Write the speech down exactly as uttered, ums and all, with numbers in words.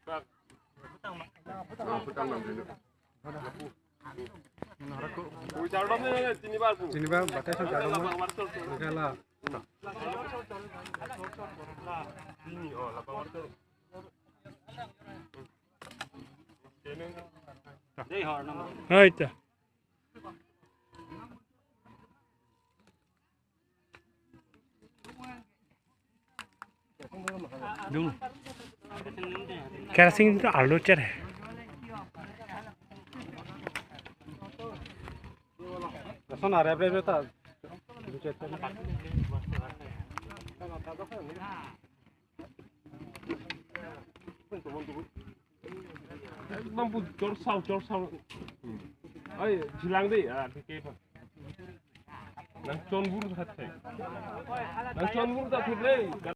Ah, putang nang dulu. Chiniba, batai sa chardom. Kala. Hai ta. Dung. Kerosene to arlo chet hai. Lason arep rep ta. Ekdom pu chorsau, chorsau. Ai, jilang dei, ah, theke pa. Nang chonbur khat hai. Nang chonbur ta thut le.